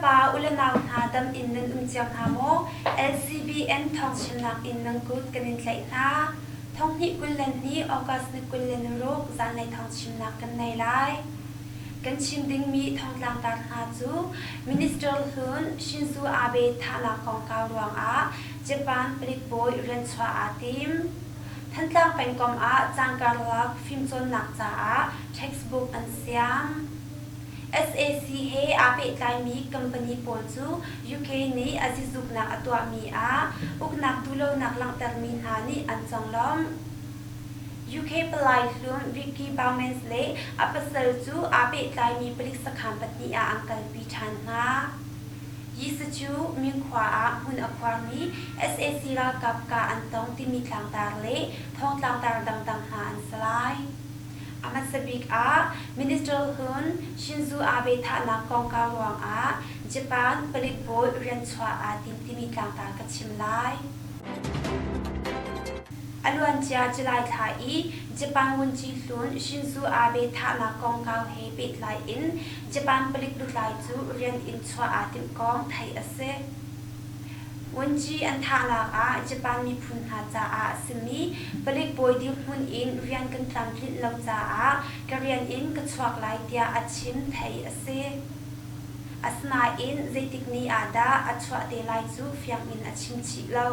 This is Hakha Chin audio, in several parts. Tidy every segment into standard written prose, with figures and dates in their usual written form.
Le pa, u le nau hna dam in nan um cio hna maw? LCBN thawngchimnak in nan kut kan in tlaih hna. Thonghnih 22 August ni 26 zanlei thawngchimnak kan nei lai. Kan chim dingmi thongtlangtar hna cu Minister hlun Shinzo Abe thahnak kongkau ruangah Japan palik bawi rianchuah aa tim. Thantlang pengkomh ah cangkarlak fimcawnnak caah textbook an siam. Sac he aa pehtlaimi company pawl cu UK nih a zizuknak a tuahmi ah uknak duhlonak langhtermi hna nih an conglawmh. UK palai hlun Ricky Bowmans le a pasal cu aa pehtlaimi palik sakhan pahnih ah an kalpi ṭhan hna. Yisacu Minkhua ah hmun a khuarmi sac ralkap kah an tong timi tlangtar le thawngtlangtar dangdang hna an si lai. A hmasa bik ah Minister hlun Shinzo Abe thahnak kongkau ruangah Japan palik bawi rianchuah aa tim timi tlangtar ka chim lai. A luancia July thla i Japan vunci hlun Shinzo Abe thahnak kongkau he pehtlai in Japan palik lutlai cu rian in chuah aa timh kong theih a si. Vunci an thahnak ah Japan miphun hna caah a simi palik bawi dirhmun in rian kan tlamtlinh lo caah ka rian in ka chuak lai tiah a chim theih a si. Asinain zeitik ni ah dah a chuah te lai cu fiang in a chim chih lo.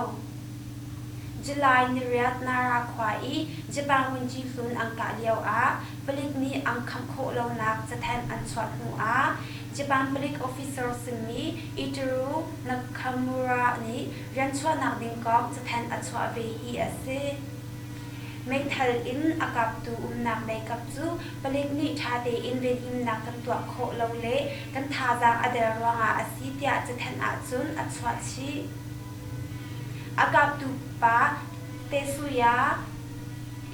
July niriat Nara khua i Japan vunci hlun an kah lioah palik nih an khamh khawh lonak cathanh an chuah hnuah Japan palik officer simi Itaru Nakamura nih rianchuahnak ding kong cathanh a chuah ve hi a si. Meithal in a kaptu umnak leikap cu palik nih ṭha tein venhimnak kan tuah khawh lo le kan thazaang a der ruangah a si tiah cathanh ahcun a chuah chih. A kaptu pa Tetsuya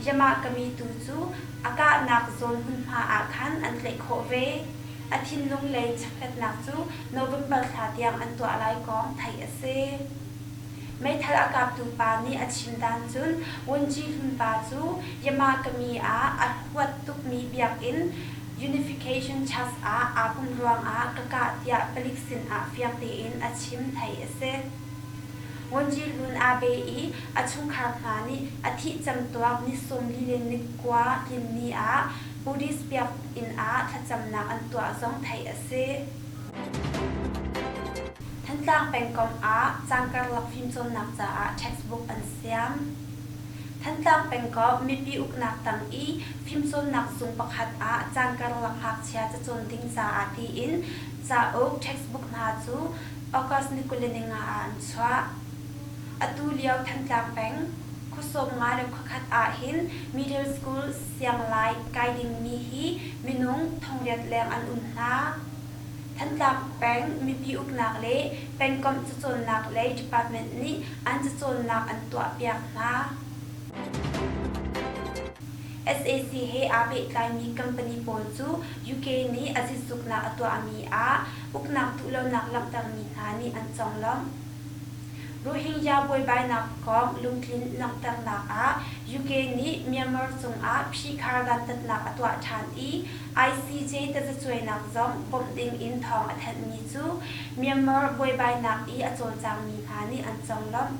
Yamakami tu cu a kahnak zawn hmunhma ah khan an tlaih khawh ve. A thinlung lei chekletnak cu November thla tiang an tuah lai kong theih a si. Meithal a kaptu pa nih a chim dan cun Wunci hlun pa cu Yamakami ah a huat tukmi biakinn Unification Church ah aa pumh ruangah ka kah tiah palik sinah fiang tein a chim theih a si. Wunci hlun aa be i a chungkhar hna nih a thih camtuak ni 49 tlin ni ah Buddhist biakinn ah thlacamnak an tuah zong theih a si. Thantlang pengkomh ah cangkarlak fimcawnnak caah textbook an siam. Thantlang pengkomh mipi uknak tang i fimcawnnak zung pakhat ah cangkarlak ngakchia cacawn ding caah tiin cauk textbook hna cu August ni 25 ah an chuah. Atu lio Thantlang peng khuasawm nga le khuakhat ahhin middle school sianglai kai dingmi hi minung 8,000 leng an um hna. Thantlang peng mipi uknak le pengkomh cacawnnak lei department nih an cacawnnak an tuahpiak hna. Sac he aa pehtlaimi company pawl cu UK nih a zizuknak a tuahmi ah uknak duhlonak langhtermi hna nih an conglawmh. Rohingya buaibainak kong lungtlin langhternak ah UK nih Myanmar cungah phihkhar dantatnak a tuah ṭhan i ICJ tazacuainak zong bawmh dingin thawng a thanhmi cu Myanmar buaibainak i a cawlcangmi hna nih an conglawmh.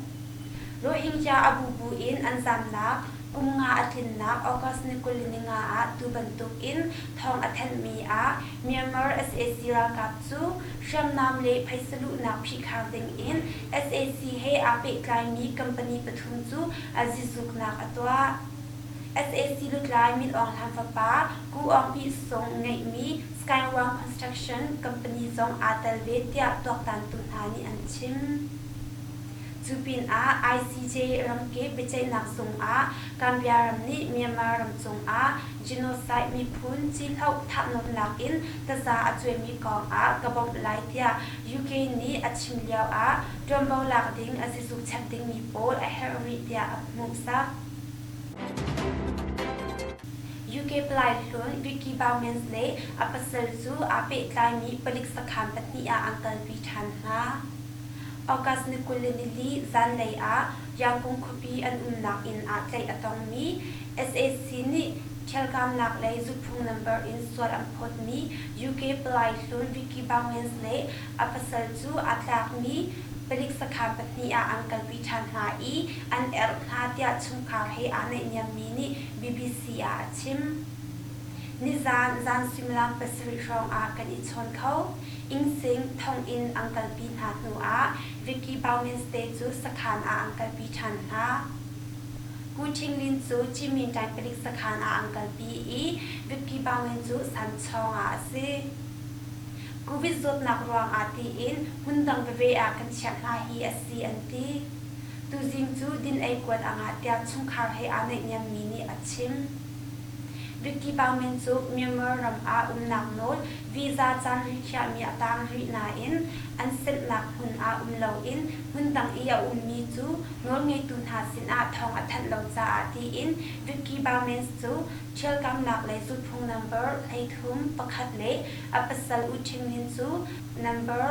Rohingya a bubu in an zamnak kum nga a tlinnak August ni 25 ah tu bantukin thawng a thanhmi ah Myanmar sac ralkap cu hriamnam le phaisa luhnak phihkhar dingin sac he aa pehtlaimi company pathum cu a zizuknak a tuah. Sac lutlai Min Aung Hlaing fapa Ku Aung Pyi Sung ngeihmi Skywang Construction company zong aa tel ve tiah tuaktantu hna nih an chim. Cu pinah ICJ ramkip biaceihnak zung ah Gambia ram nih Myanmar ram cungah genocide miphun cihloh thahnawnnak in taza a cuaimi kong ah ka bawmh lai tiah UK nih a chim lio ah ṭuanvo lak ding a zizuk chap dingmi pawl a herh rih tiah a hmuhsak. UK palai hlun Ricky Bowmans le a pasal cu aa pehtlaimi palik sakhan pahnih ah an kalpi ṭhan hna. August ni 24 zanlei ah Yangon khuapi an umnak inn ah tlaih a tongmi sac nih Ṭhialkamnak lei zulhphung nambar in sual an phawtmi UK palai hlun Ricky Bowens le a pasal cu aa tlakmi palik sakhan pahnih ah an kalpi ṭhan hna i an erh hna tiah chungkhar he aa naihniammi nih BBC ah a chim. Nizaan zan suimilam pasarih hrawng ah kan i chawn kho. Innsing thonginn an kalpi hna hnu ah Ricky Bowens te cu sakhan ah an kalpi ṭhan hna. Hu Qinglin cu Ciminṭaing palik sakhan ah an kalpi i Ricky Bowens cu Sanchawng ah a si. Covid zawtnak ruangah tiin hmundang veve ah kan chiah hna hi a si an ti. Tuzing cu din-ei kuat a ngah tiah chungkhar he aa naihniammi nih a chim. Ricky Bowman cu Myanmar ram ah umnak nawl visa caan rikhiahmi a tang rih nain an senhnak hmun ah um loin hmundang i a ummi cu nawlngeitu hna sinah thawng a thanh lo caah tiin Ricky Bowman cu ṭhialkamnak lei zulhphung number 33 pakhat le a pasal U Ṭhing Min cu number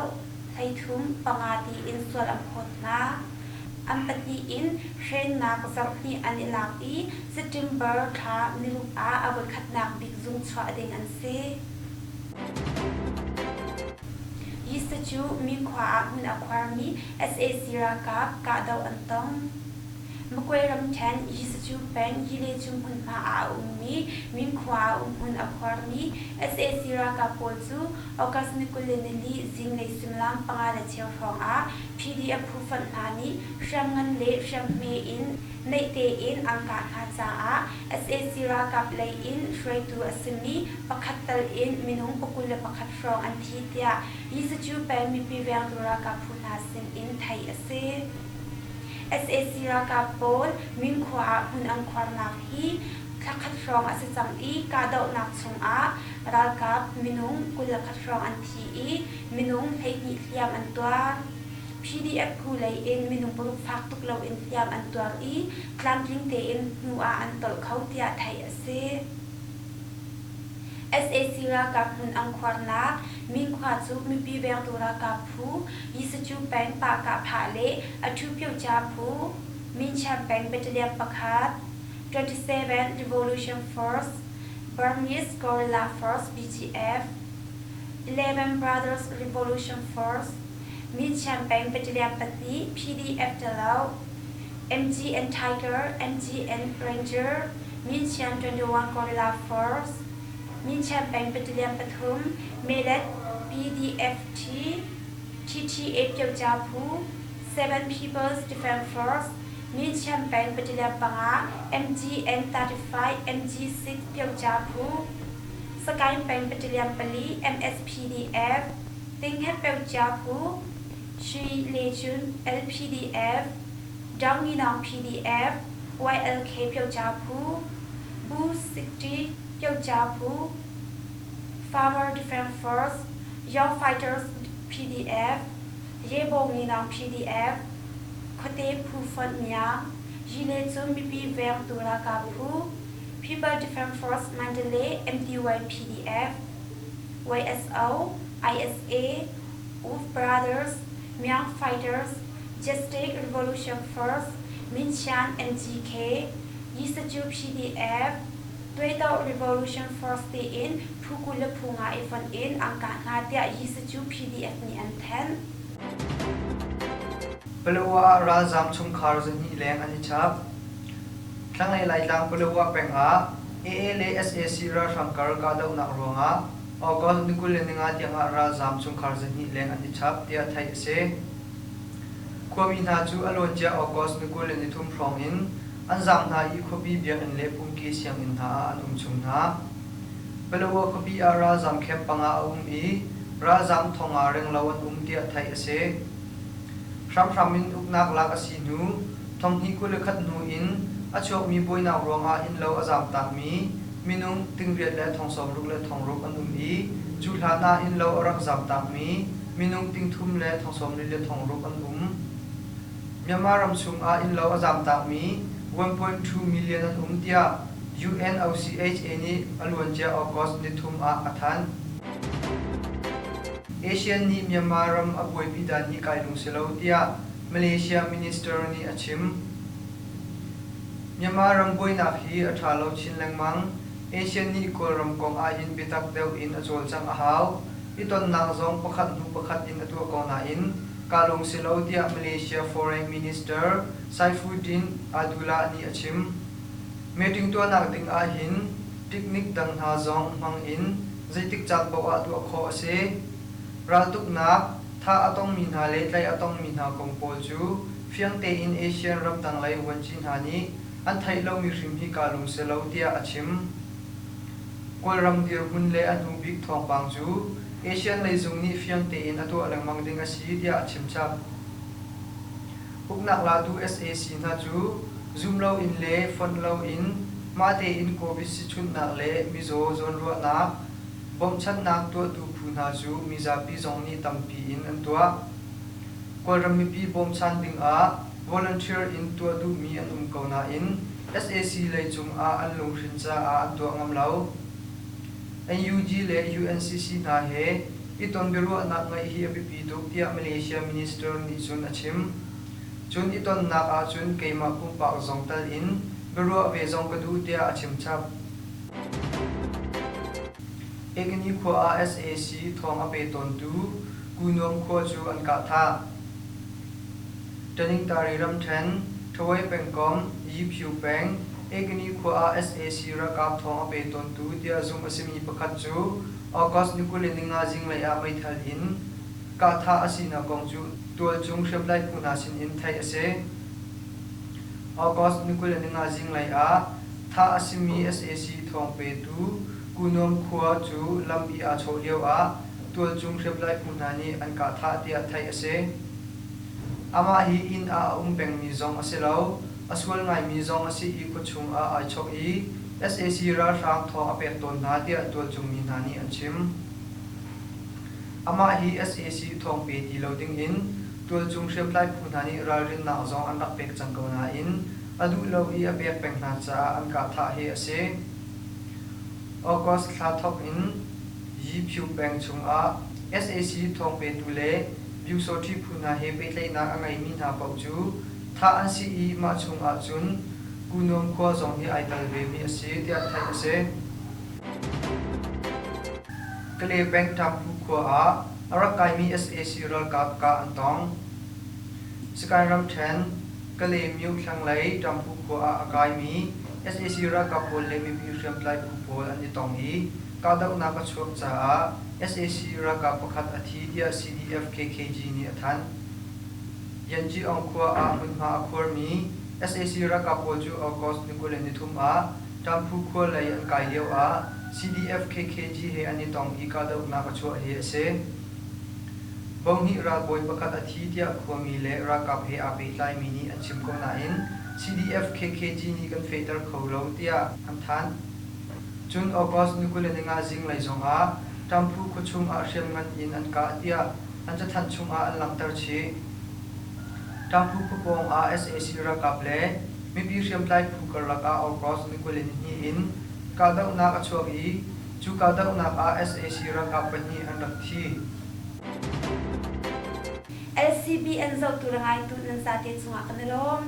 33 panga tiin sual an phawt hna. An pahnih in hrennak zarhhnih an i lak i September thla niruk ah a voikhatnak bik zung chuah ding an si. Yisa cu Minkhua ah hmun a khuarmi sac ralkap kahdoh an tong. Magway ramṭhen Yisacu peng Yilecu hmunhma ah a ummi Minkhua ah umhmun a khuarmi sac ralkap pawl cu August ni 24 zinglei suimilam 5:15 hrawng ah PDF phufonh hna nih hriamngan le hriamhme in naih tein an kah hna caah sac ralkap lei in hruaitu a simi pakhat tal in minung 21 hrawng an thi tiah Yisacu peng mipi vengtu ralkap phu hna sin in theih a si. Sac ralkap pawl Minkhua ah hmun an khuarnak hi thla khat hrawng a si cang i kahdohnak chungah ralkap minung 21 hrawng an thi i minung 12 hliam an tuar. PDF phu lei in minung paruk fak tuk loin hliam an tuar i tlamtling tein hnu ah an tolh kho tiah theih a si. Sac ralkap hmun an khuarnak Minkhua cu mipi vengtu ralkap phu Yisacu peng Pah-kah-phah le Aṭhupyoca phu Mincham peng Battalion pakhat, 27 Revolution Force, Burmese Guerrilla Force BGF, 11 Brothers Revolution Force, Mincham peng Battalion pahnih PDF Talo, MGN Tiger, MGN Ranger, Minchian 21 Guerrilla Force, Minchian peng Battalion pathum, Melet PDFT, TTA Pyocha phu, Seven People's Defense Force, Minchian peng Battalion panga, MGN 35, MG6 Pyocha phu, Sagaing peng Battalion pali, MSPDF, Tinghet Pyocha phu, Sui Lechun LPDF, Daungnyinaung PDF, YLK Pyocha phu, Bu Sikṭi Pyocha phu, Farmer Defense Force, Young Fighters PDF, Yebo Nginang PDF, Khuate Phu Fonh Miang, Yile cu mipi vengtu ralkap phu, People Defense Force Mandalay MTY PDF, YSO, ISA, Wolf Brothers, Miang Fighters, Justice Revolution Force, Minchian MGK, Yisacu PDF, Tuaitoh Revolution Force tiin phu 20 le phu nga i fonh in an kah hna tiah Yisacu PDF nih an thanh. Palawa ah ralzaam chungkhar zahnih leng an i chap. Thlanglei Laitlang Palawa peng ah AA le sac ralhrang kar kahdohnak ruangah August ni 25 tiangah ralzaam chungkhar zahnih leng an i chap tiah theih a si. Khuami hna cu a luancia August ni 23 hrawng in an zaam hna i khuapi biakinn le pumki sianginn hna ah an um chung hna. Palawa khuapi ah ralzaam camp panga a um i ralzaam thonga renglo an um tiah theih a si. Hramhram in uknak lak a si hnu thonghnih 21 hnu in a chuakmi buainak ruangah innlo a zaamtakmi minung tingriat le thong sawmruk le thongruk an um i cu hlan ah innlo a rak zaamtakmi minung tingthum le thong sawmli le thongruk an um. Myanmar ram chungah innlo a zaamtakmi 1.2 million an um tiah UNOCHA nih a luancia August nithum ah a thanh. ASEAN nih Myanmar ram a buaipi dan hi kai lungsi lo tiah Malaysia minister nih a chim. Myanmar ram buainak hi a ṭha lo chin lengmang. ASEAN nih Kawlram kong ahhin biatak deuh in a cawlcangh a hau. I tonnak zong pakhat hnu pakhat in a tuah ko nain kaa lung si lo tiah Malaysia Foreign Minister Saifuddin Abdullah nih a chim. Meeting tuahnak ding ahhin tiknik dang hna zong hmang in zeitik caan paoh ah tuah khawh a si. Raltuknak, thah a tongmi hna le tlaih a tongmi hna kong pawl cu fiang tein ASEAN ramdang lei vuanci hna nih an theih lomi hrim hi kaa lung si lo tiah a chim. Kawlram dirhmun le a hnu bik thawngpang cu ASEAN lei zung nih fiang tein a tuah lengmang ding a si tiah a chim chap. Uknak latu sac hna cu zum loin le fonh loin mah tein COVID sichunhnak le mizaw zawnruahnak bawmhchanhnak tuahtu phu hna cu mizapi zong nih tampi in an tuah. Kawlram mipi bawmchan dingah volunteer in tuah duhmi an um ko nain sac lei cungah an lunghrin caah an tuah ngam lo. NUG le UNCC hna he i ton biaruahnak ngeih hi a biapi tuk tiah Malaysia minister nih cun a chim. Cun i tonnak ahcun keimah pumpak zong tal in biaruah ve zong ka duh tiah a chim chap. Ekani khua ah sac thawng a pe tawntu Kunuam khua cu an kah thah. Taningtari ramṭhen, Ṭhawei pengkomh, Yipyu peng, Ekani khua ah sac ralkap thawng a pe tawntu tiah zumh a simi pakhat cu August ni 25 zinglei ah meithal in kahthah a sinak kong cu tualchung hriamtlai phu hna sinin theih a si. August ni 25 zinglei ah thah a simi sac thawng petu Kunuam khua cu lam i aa chawh lioah tualchung hriamtlai phu hna nih an kahthah tiah theih a si. Amah hi inn ah a um pengmi zong a si lo, a sual ngaimi zong a si i khuachung ah ai chok i sac ralhrang thawng a pek tawn hna tiah tualchung mi hna nih an chim. Amah hi sac thawng pe ti lo dingin tualchung hriamtlai phu hna nih ralrinnak zong an rak pek cang ko nain a duh lo i a pek peng hna caah an kahthah hi a si. August thla thawk in Yipyu peng chungah sac thawngpetu le Byusawṭhi phu hna he pehtlaihnak a ngeimi hna paoh cu thah an si i mah chungah cun Kunuam khua zong hi ai tel vemi a si tiah theih a si. Kale peng Ṭamphu khua ah a rak kaimi sac ralkap kah an tong. Sakaing ramṭhen Kale myo thlanglei Ṭamphu khua ah a kaimi sac ralkap pawl le mipi hriamtlai phu pawl an i tong i kahdohnak a chuak caah sac ralkap pakhat a thi tiah CDF-KKG nih a thanh. Yanjiong khua ah hmunhma a khuarmi sac ralkap pawl cu August ni 23 ah Ṭamphu khua lei an kai lioah CDF-KKG he an i tong i kahdohnak a chuah hi a si. Bohnih ralbawi pakhat a thi tiah khuami le ralkap he aa pehtlaimi nih an chim ko nain CDF-KKG nih kan fehter kho lo tiah an thanh. Cun August ni 25 zinglei zongah Ṭamphu khuachung ah hriamngan in an kah tiah an cathanh chungah an langhter chih. Ṭamphu khua pawng ah sac ralkap le mipi hriamtlai phu karlak ah August ni 22 in kahdohnak a chuak i cu kahdohnak ah sac ralkap pahnih an rak thi. LCBN zohtu le ngaitu nan zate cungah kan i lawm.